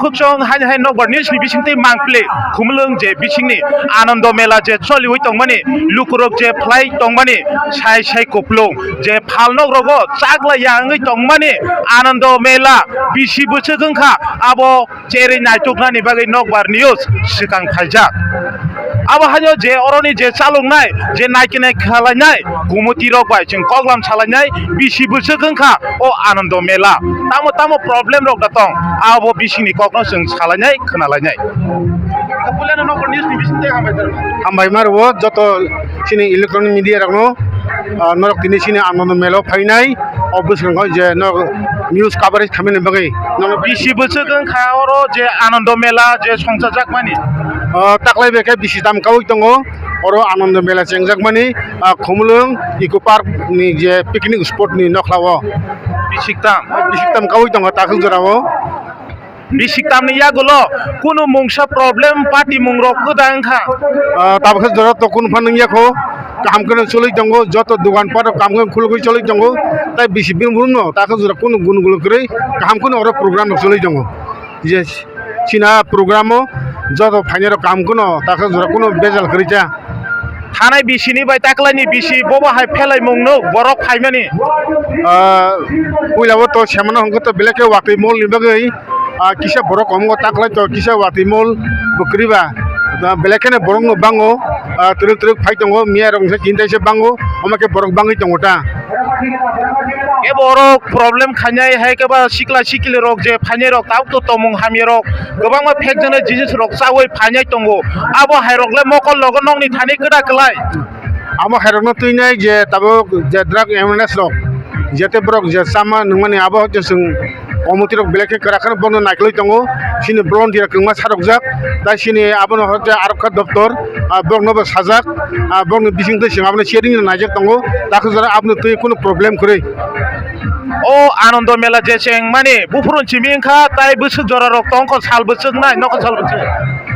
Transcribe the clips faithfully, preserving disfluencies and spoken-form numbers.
Khukchong haino hai nokbar news ni bisingtwi mangpili khumulwng je bisingni Anando Mela je choliwi tongmani, lukurok je phlai tongmani, sai sai kuplung je phalnok rogo chaklai ya wngwi tongmani Anando Mela bisi bwswk wngkha, abo cherwi naituknani bagwi nokbar news swkang phaijak. Abo haino je oroni je chaloknai, je naikinai khalainai, kumuti rok bai chwng koklam salainai, bisi bwswk wngkha o Anando Mela. Tamo tamo problem rok da tong, abo bisingni kokno chwng salainai, khwnalainai. Puilano nokbar news ni bisingtwi hambai tong. Hambai ma rwo joto chini electronic media rokno, ah, norok tini chini Anando Mela o phainai. O bwskango je no news coverage khaimani bagwi nono bisi bwswk wngkha oro je Anando Mela je songchajakmani. O taklai bai khe bisi tam kaui tongo, oro Anando Mela chengjakmani, ah, Khumulwng Eco Park ni je picnic spot ni nokla o. Bisi tam? Bisi tam kaui tongo takhuk jora o. Bisi tamni yagulo kunu mungsa problem party mung rok kwda wngkha. Ah, tabuk khe jora to kunu phan wngya kho, kaham kheno choli tongo, joto dogan pat rok kaham kheno khulugwi choli tongo, tai bisi bini brum no ta khe jora kunu gun gulo kwrwi kaham kheno oro program rok choli tongo. Je china program o joto phainai rok kaham kheno ta khe jora kunu bejal kwrwi cha. Thanai bisini bai taklaini bisi bobo hai phelaimung no borok phaimani. Ah, puila o to semano hwnkhe to belai khe watwi mol ni bagwi. Ah, kisa borok omo taklai to kisa watwi mol bwkrwi ba. Da belai kheno borok no bango, ah, twrwk twrwk phai tongo, miya rok se kintai se bango, omo khe borok bangwi tongo ta. Kebo borok problem khainai hai khe ba sikla sikli rok je phainai rok tabuk to tomung hamya rok kwbangma phekjaknai jinis rok chawi phainai tongo. Abo hai rok le mokol logo nokni thani kwda kwlai. Amo hai rokno twinai je tabuk je drug awareness rok, jete borok je chama nungmani abo hwnkhe chwng committee rok belai khe kwrak khe bono naikolwi tongo. Chini volunteer kwbangma sarokjak, tai chini abono hwnkhe arokha doptor, ah, borokno bo sajak, ah, borokni bisingtwi chwng abono sharing naijak tongo, takhuk jora abono twi kunu problem kwrwi. O Anando Mela je chengmani buphuru simi wngkha, tai bwswk jora rok tongkha, sal bwswk nai nokha sal bwswk.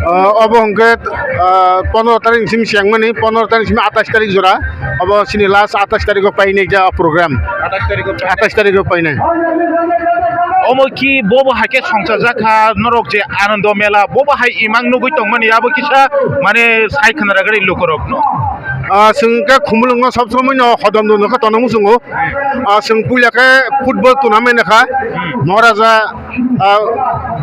Ah, obo hwnkhe, ah, pondro tarik ni simi chengmani, pondro tarik ni simi atais tarik jora. Obo chini last atais tarikh o painai ja program. Atais tarikh o painai. Atais tarikh o painai. Omo ki bobo hai khe songchajak kha norok je Anando Mela bobo hai imang nugwi tongmani abo kisa mane sai khna ragari lukorokno. Ah, chwng khe Khumulwngno sob somoi no hodom do nokha tongo muchungo. Ah, chwng puila khe football tournament kha. Hmm. Maharaja, ah,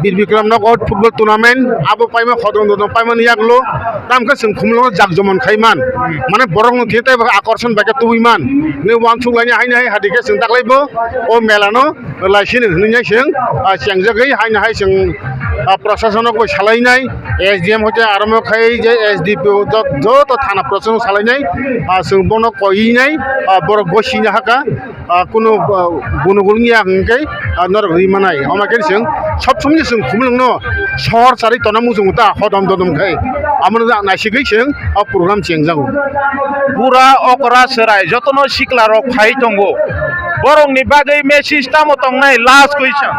Bir Bikram Knockout football tournament abo paima hodom do paimani yaklo. Tam khe chwng Khumulwngno jak jomon khai man. Hmm. Mane borokno thwi tei bo akorson bai khe tubui man. Hmm. Ni wansuk laini haini hai hadi khe chwng taklai bo o mela no lai sini hwnwi chwng, ah, chengjagwi haini hai chwng, ah, prosason no bo salainai, S D M hoite arombo khai je S D P O jot-, joto thana prosason salainai, ah, chwng bono koinai, ah, borok bo sini haka, ah, kunu, ah, gunugul wngya hwnkhe, ah, norok ri manai. Omo khe chwng sob somoi chwng Khumulwngno sohor charwi tongna muchungo ta hodom dodom khai. Amo no naisigwi chwng o program chengjago. Bura okra chwrai jotono sikla rok phai tongo. Borokni bagwi message tamo tongnai last question.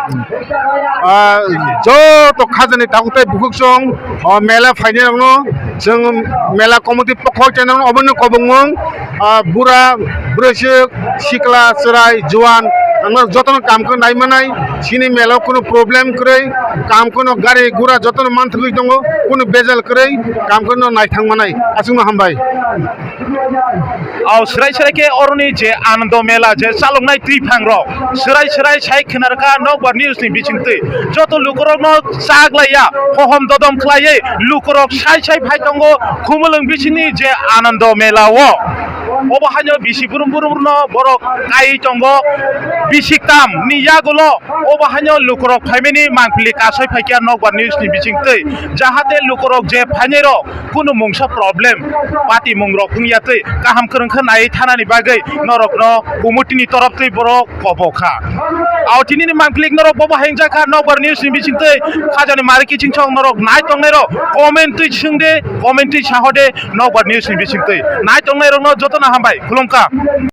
Ah, joto khajani tabuk tei bukhuk song, ah, mela phainai rokno chwng mela committee pokho channel obono kobongmung, ah, bura, bwrwisuk, sikla, chwrai, juan, ang jotono kam khe nai manai, chini mela o kunu problem kwrwi, kam kunu gari gura jotono manthogwi tongo, kunu bejal kwrwi, kam kunu naithang manai, aswkno hambai. Au, srai srai khe oroni je Anando Mela je chaloknai twi phang rok, srai srai sai khna rwkha nokbar news ni bisingtwi. Joto lukurokno chaklaiya, hohom dodom khlaiwi lukurok sai sai phai tongo Khumulwng bisingni je Anando Mela o. Obo haino bisi burum burum no borok kai tongo, bisik tam ni yagulo obo haino lukurok phaimani mangpili kasai phaikha nokbar news ni bisingtwi. Jahate lukurok je phainai rok kunu mungsa problem, patimung rok wngya twi kaham kwrwng khe nai thanani bagwi norokno committee ni torop twi borok kobo kha. Au tini ni mangpili norok bobo hai wngjakha nokbar news ni bisingtwi khajani mari kiching chong norok nai tongnai rok comment twi swngde, comment twi sahode nokbar news ni bisingtwi nai tongnai rokno jotono hambai khulumkha.